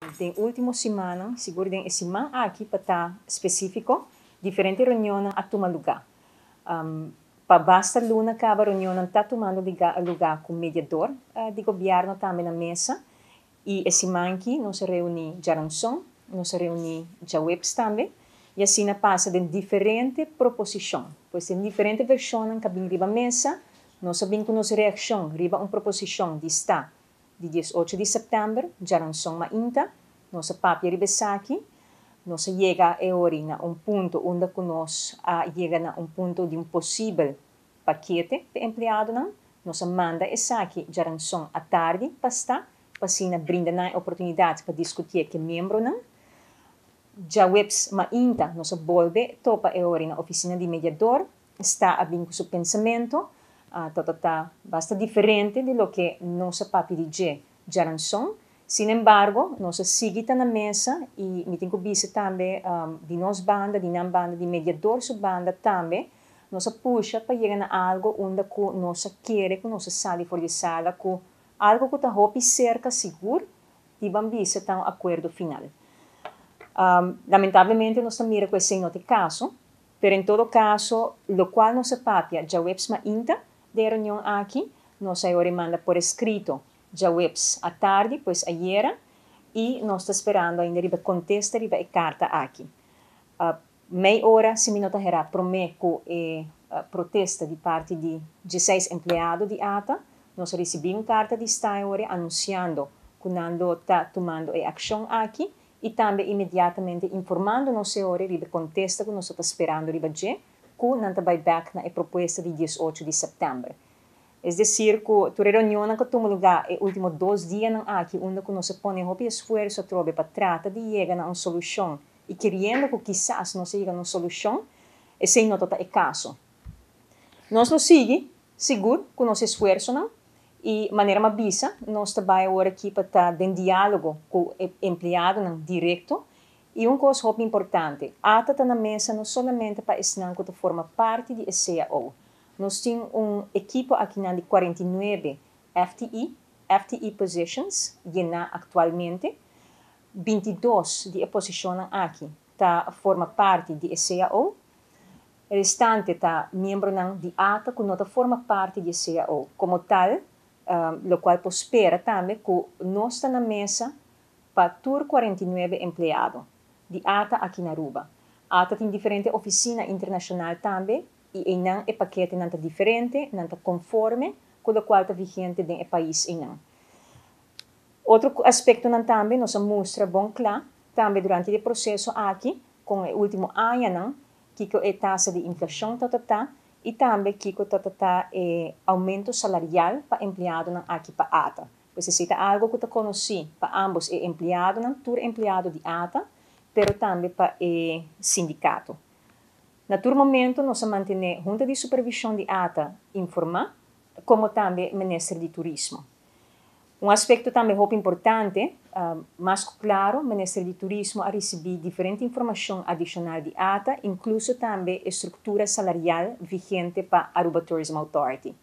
Den último siman, sigur den e siman aki pa ta spesífiko, diferente reunion a tuma lugá. Pa basta luna kaba reunion ta tumando lugá ku mediador di gobièrnu tambe na mesa i e siman aki nos a reuní djaranson, nos a reuní djaweps tambe i asina pasa den diferente proposishon. Pues den diferente vershonnan ku a bin riba mesa, nos a bin ku nos reakshon riba un proposishon di sta di 18 di sèptèmber, djaranson mainta, nos a papia riba esaki, nos a yega e ora na un punto unda ku nos a yega na un punto di un posibel pakete pa empleadonan, nos a manda esaki djaranson atardi pa sta, pa asina brinda nan e oportunidat pa diskutí ku e miembronan. Djaweps mainta nos a bolbe topa e ora na ofisina di mediador, sta a bin ku su pensamentu, ta basta diferente di loke nos a papia di dje djaranson. Sin embargo, nos a sigui ta na mesa i mi tin ku bisa tambe di nos banda, di nan banda, di mediador su banda tambe, nos a pusha pa yega na algu unda ku nos a kere ku nos a sali for di sala ku algu ku ta hopi serka sigur di ban bisa ta un akuerdo final. Lamentablemente nos ta mira ku esei no ta e kaso, pero en todo kaso lokual nos a papia djaweps mainta den e reunion aki, nos a yora manda por eskrito djaweps atardi, pues ayera, i nos ta sperando ainda riba kontesta riba e karta aki. Mei ora, si mi no ta hera, promé ku e protesta di parti di 16 empleado di ATA, nos a risibí un karta di sta anunsiando ku nan ta tumando e akshon aki i tambe inmediatamente informando nos riba e kontesta ku nos ta sperando riba dje, ku nan ta bai bèk na e propuesta di 18 di sèptèmber. Es desir, ku tur e reunion ku a tuma lugá e último 2 dianan aki, unda ku nos a pone hopi esfuerso atrobe pa trata di yega na un solushon i keriendo ku kisas nos yega na un solushon, esei no ta e kaso. Nos lo sigui, sigur, ku nos esfuersonan, i manera m'a bisa, nos ta bai awor aki pa ta den diálogo ku empleadonan direkto. I un kos hopi importante, ATA ta na mesa no solamente pa esnan ku ta forma parti di CAO. Nos tin un ekipo aki di 49 FTE, FTE positions, yená aktualmente. 22 di e posishonnan aki ta forma parti di CAO. E restante ta miembronan di ATA ku no ta forma parti di CAO. Komo tal, lokual por spera tambe ku nos ta na mesa pa tur 49 empleado di ATA aki na Aruba. ATA tin diferente ofisina internashonal tambe i einan e paketenan ta diferente, nan ta konforme ku lokual ta vigente den e pais einan. Otro aspektonan tambe nos a mustra bon kla tambe durante e proseso aki ku e último añanan kiko e tasa di inflashon ta i tambe kiko ta e oumento salarial pa empleadonan aki pa ATA. Pues esei ta algu ku ta konosí pa ambos e empleadonan, tur empleado di ATA, pero tambe pa e sindikato. Na tur momento nos a mantené hunta di supervishon di ATA informá, komo tambe minister di Turismo. Un aspekto tambe hopi importante, mas kla, minister di Turismo a risibí diferente informashon adishonal di ATA, inkluso tambe e struktura salarial vigente pa Aruba Tourism Authority.